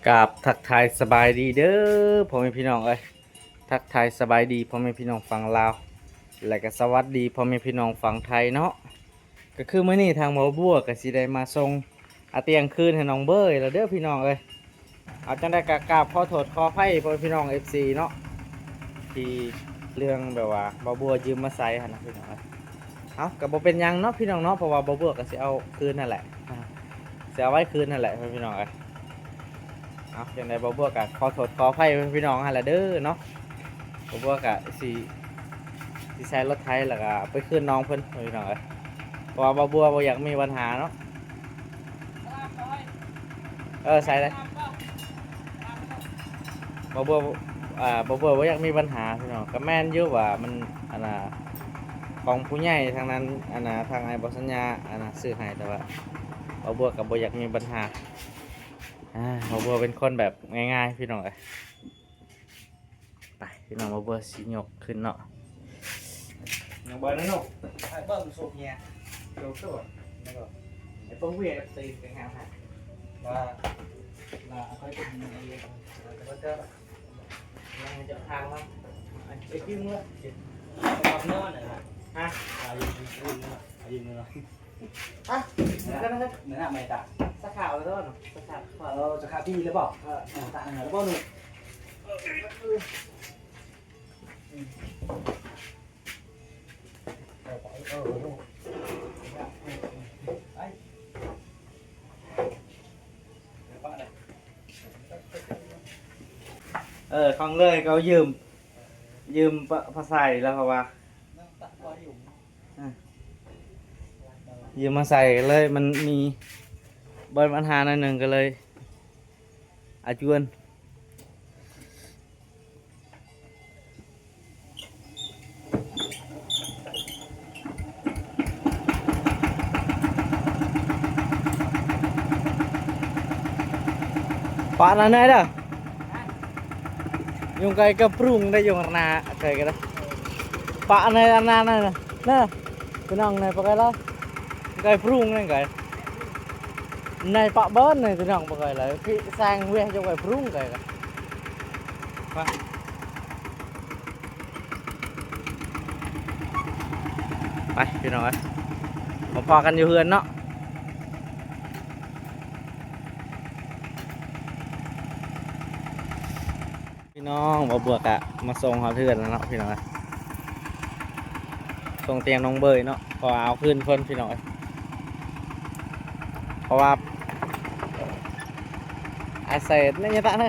ກາບທັກທາຍສະບາຍດີເດີພໍ່ແມ່ພີ່ນ້ອງເອີຍ, ທັກທາຍສະບາຍດີພໍ່ແມ່ພີ່ນ້ອງຝັ່ງລາວ ແລະກະສະຫວັດດີພໍ່ແມ່ພີ່ນ້ອງຝັ່ງໄທເນາະ. ກະຄືມື້ນີ້ທາງບ່າວບົວກະຊິໄດ້ມາສົ່ງອາຕຽງຄືນໃຫ້ນ້ອງເບີຍແລ້ວເດີພີ່ນ້ອງເອີຍ. ເອົາ ຈັ່ງໃດກະກາບຂໍໂທດຂໍອະໄພພໍ່ແມ່ພີ່ນ້ອງເອັຟຊີເນາະ ທີ່ເລື່ອງແບບວ່າບ່າວບົວຢືມມາໃຊ້ຫັ້ນນະພີ່ນ້ອງເອີຍ. ເອົາ ກະບໍ່ເປັນຫຍັງເນາະພີ່ນ້ອງເນາະ ເພາະວ່າບ່າວບົວກະຊິເອົາຄືນຫັ້ນແຫຼະ ຊິເອົາໄວ້ຄືນຫັ້ນແຫຼະພີ່ນ້ອງເອີຍ. ເອົາ ຈັ່ງໃດບ່າວບົວກະຂໍໂທດຂໍອະໄພພີ່ນ້ອງຫັ້ນແຫຼະເດີເນາະ. ບ່າວບົວກະຊິ ຊິໃຊ້ລົດໄຖແລ້ວກະໄປຄືນນ້ອງເພິ່ນພີ່ນ້ອງເອີຍ ເພາະວ່າບ່າວບົວບໍ່ຢາກມີບັນຫາເນາະ. ເອີ ໃສ່ເລີຍ ບ່າວບົວ ອ່າ ບ່າວບົວບໍ່ຢາກມີບັນຫາພີ່ນ້ອງ. ກະແມ່ນຢູ່ວ່າມັນ ອັນນ່າ ຂອງຜູ້ໃຫຍ່ທາງນັ້ນ ອັນນ່າ ທາງອ້າຍບໍ່ສັນຍາ ອັນນ່າ ຊື້ໃຫ້ ແຕ່ວ່າບ່າວບົວກະບໍ່ຢາກມີບັນຫາ. ອ່າ ບ່າວບົວເປັນຄົນແບບງ່າຍໆພີ່ນ້ອງເອີຍ. ໄປພີ່ນ້ອງ ບ່າວບົວຊິຍົກຂຶ້ນເນາະ. ຍັງບໍ່ໄດ້ເນາະ ໄອ້ເບິ່ງສົບເນຍ ໂຕໂຕ ແລ້ວກໍໄອ້ປຶ້ງເວຍຕີນໄປຫາຫາ ວ່າ ວ່າເອົາໄປເປັນເອງ ແລ້ວກໍເຈົ້າ ຍັງຈະທາງວ່າ ໄອ້ກິນເມືອ ກັບນອນນະ ຮະ ອາຍຸ ອາຍຸ ອາຍຸ ອາຍຸ ອາຍຸ ອະ ນັ້ນນະ ນັ້ນນະ ໄມ້ຕາ ສາຂາເອົາແລ້ວເນາະ ສາຂາ ເອີ ສາຂາທີ່ແລ້ວບໍ່? ເອີ ເອີ ຕາອັນນັ້ນແລ້ວບໍ່ໜູ? ເອີ ເອີ ເອີ ເອີ ໄປ ເອີ ຂອງເລີຍ ເຂົາຢືມ ຢືມ ພາ ພາໃສ່ແລ້ວ ເພາະວ່າ ອ່າ ຢືມມາໃສ່ເລີຍ ມັນມີ ບໍ່ ບັນຫາໜ້ອຍໜຶ່ງ ກໍເລີຍອາຈວນ. ປະນັ້ນແດ່ເດີ ຍຸງໄກ່ກະປຸງໄດ້ ຍຸງໜ້າໄກ່ກະໄດ້ ປະໃນອັນນັ້ນນະ ນະ ພີ່ນ້ອງ ໃນປະໄກ່ລະ ໄກ່ປຸງນັ້ນໄກ່ ໃນປະເບິ່ນໃນ ພີ່ນ້ອງ ປະໄກ່ລະ ພິແຊງເວຍ ຈົກໄກ່ປຸງໄກ່ລະ ໄປ ໄປ ພີ່ນ້ອງເອີຍ ມາພໍ້ກັນຢູ່ເຮືອນເນາະ. ພີ່ນ້ອງ ບ່າວບົວກະມາສົ່ງຮອດເຮືອນແລ້ວເນາະພີ່ນ້ອງເອີຍ ສົ່ງຕຽງນ້ອງເບີຍເນາະ ເພາະວ່າເອົາຄືນເພິ່ນພີ່ນ້ອງເອີຍ ເພາະວ່າອາໄສໃນຍະຕະເນີ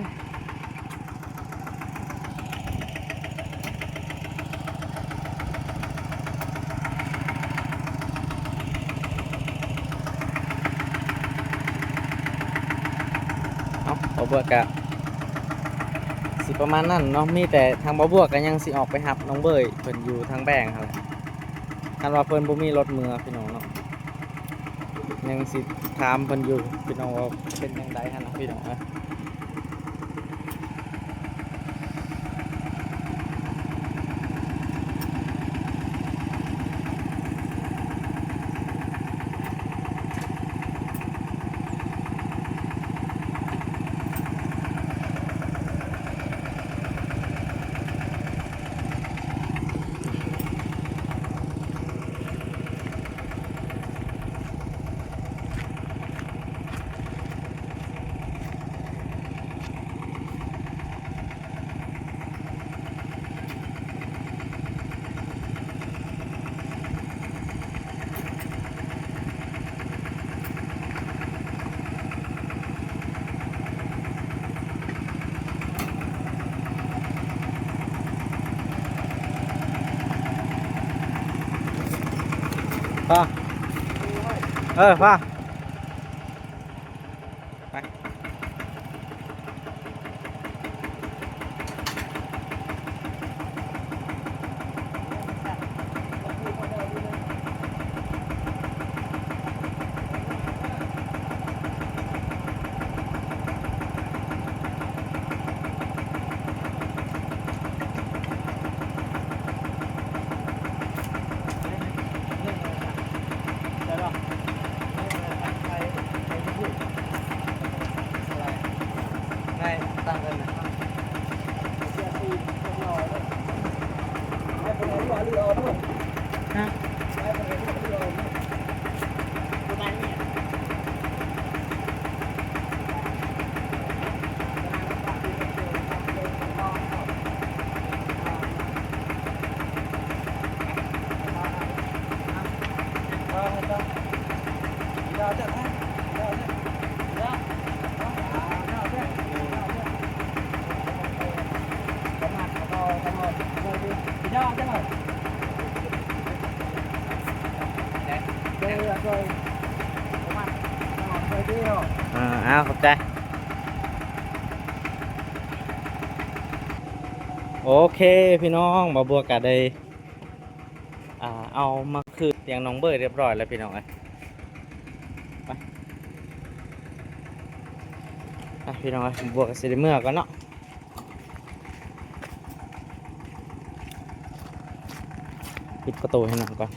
ເອົາ ບ່າວບົວກະຊິປະມານນັ້ນເນາະ ມີແຕ່ທາງບ່າວບົວກະຍັງຊິອອກໄປຮັບນ້ອງເບີຍເພິ່ນຢູ່ທາງແບງຫັ້ນແຫຼະ ຄັນວ່າເພິ່ນບໍ່ມີລົດເມືອພີ່ນ້ອງເນາະ ຍັງຊິຖາມເພິ່ນຢູ່ພີ່ນ້ອງວ່າເປັນຈັ່ງໃດຫັ້ນນະພີ່ນ້ອງເອີຍ. ພາ ເອີ ພາ ໄປ. ໄດ້ບໍ່? ຮະ ອ່າ ເອົາ ຂອບໃຈ. ໂອເຄ ພີ່ນ້ອງ ບ່າວບົວກະໄດ້ ອ່າ ເອົາມາຄືນຫຍັງນ້ອງເບີຍຮຽບຮ້ອຍແລ້ວພີ່ນ້ອງເອີຍ. ໄປ ໄປພີ່ນ້ອງເອີຍ ບ່າວບົວກະຊິໄດ້ເມືອກ່ອນເນາະ. ປິດປະຕູໃຫ້ນ້ອງກ່ອນ.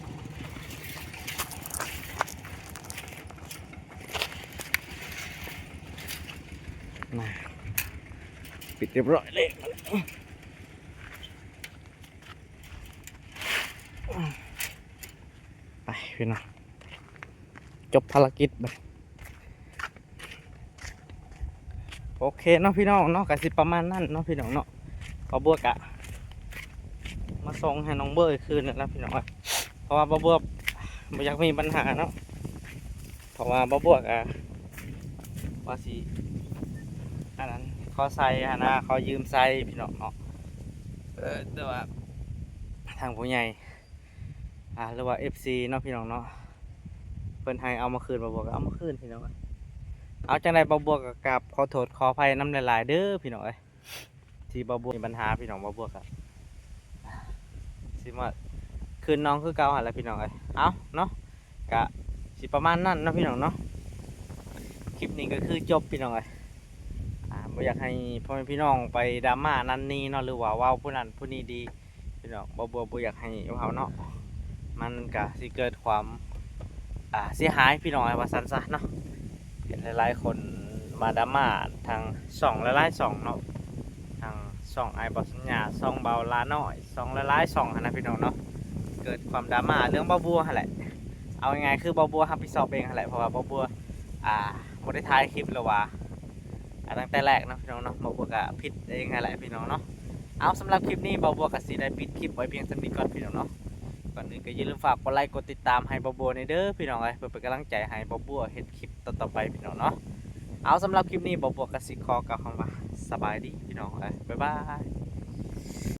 ນະ ປິດຮຽບຮ້ອຍເລີຍ. ໄປພີ່ນ້ອງ ຈົບພາລະກິດບັດ. ໂອເຄເນາະພີ່ນ້ອງເນາະ ກະຊິປະມານນັ້ນເນາະພີ່ນ້ອງເນາະ. ບ່າວບົວກະມາສົ່ງໃຫ້ນ້ອງເບີຍຄືນແລ້ວພີ່ນ້ອງເອີຍ ເພາະວ່າບ່າວບົວບໍ່ຢາກມີບັນຫາເນາະ ເພາະວ່າບ່າວບົວກະວ່າຊິ ອັນນັ້ນ ຂໍໃຊ້ຫັ້ນນະ ຂໍຢືມໃຊ້ພີ່ນ້ອງເນາະ. ເອີ ແຕ່ວ່າທາງຜູ້ໃຫຍ່ ອ່າ ຫຼືວ່າເອັຟຊີເນາະພີ່ນ້ອງເນາະ ເພິ່ນໃຫ້ເອົາມາຄືນ ບ່າວບົວກະເອົາມາຄືນພີ່ນ້ອງ. ເອົາ ຈັ່ງໃດບ່າວບົວກະກາບຂໍໂທດຂໍອະໄພນຳຫຼາຍໆເດີພີ່ນ້ອງເອີຍ ທີ່ບ່າວບົວມີບັນຫາພີ່ນ້ອງ. ບ່າວບົວກະຊິມາຄືນນ້ອງຄືເກົ່າຫັ້ນແຫຼະພີ່ນ້ອງເອີຍ. ເອົາເນາະ ກະຊິປະມານນັ້ນເນາະພີ່ນ້ອງເນາະ. ຄລິບນີ້ກະຄືຈົບພີ່ນ້ອງເອີຍ. ອ່າ ບໍ່ຢາກໃຫ້ພໍ່ແມ່ພີ່ນ້ອງໄປດຣາມານັ້ນນີ້ເນາະ ຫຼືວ່າເວົ້າຜູ້ນັ້ນຜູ້ນີ້ດີ ພີ່ນ້ອງ ບ່າວບົວບໍ່ຢາກໃຫ້ເວົ້າເນາະ ມັນກະຊິເກີດຄວາມ ອ່າ ເສຍຫາຍພີ່ນ້ອງ ວ່າຊັ້ນຊະເນາະ. ເຫັນຫຼາຍໆຄົນມາດຣາມາທາງຊ່ອງຫຼາຍໆຊ່ອງເນາະ ທາງຊ່ອງອ້າຍບ່າວສັນຍາ ຊ່ອງບ່າວຫຼ້ານ້ອຍ ຊ່ອງຫຼາຍໆຊ່ອງຫັ້ນນະພີ່ນ້ອງເນາະ ເກີດຄວາມດຣາມາເລື່ອງບ່າວບົວຫັ້ນແຫຼະ. ເອົາງ່າຍໆຄືບ່າວບົວຮັບຜິດຊອບເອງຫັ້ນແຫຼະ ເພາະວ່າບ່າວບົວ ອ່າ ບໍ່ໄດ້ຖ່າຍຄລິບ ຫຼືວ່າ ອ່າ ຕັ້ງແຕ່ແລກເນາະພີ່ນ້ອງເນາະ ບ່າວບົວກະຜິດເອງຫັ້ນແຫຼະພີ່ນ້ອງເນາະ. ເອົາ ສຳລັບຄລິບນີ້ບ່າວບົວກະຊິໄດ້ປິດຄລິບໄວ້ພຽງສ່ຳນີ້ກ່ອນພີ່ນ້ອງເນາະ. ກ່ອນອື່ນກະຢ່າລືມຝາກກົດໄລກົດຕິດຕາມໃຫ້ບ່າວບົວແດ່ເດີພີ່ນ້ອງເອີຍ ເພື່ອເປັນກຳລັງໃຈໃຫ້ບ່າວບົວເຮັດຄລິບຕໍ່ໆໄປພີ່ນ້ອງເນາະ. ເອົາ ສຳລັບຄລິບນີ້ບ່າວບົວກະຊິຂໍກ່າວຄຳວ່າສະບາຍດີພີ່ນ້ອງເອີຍ ບາຍບາຍ.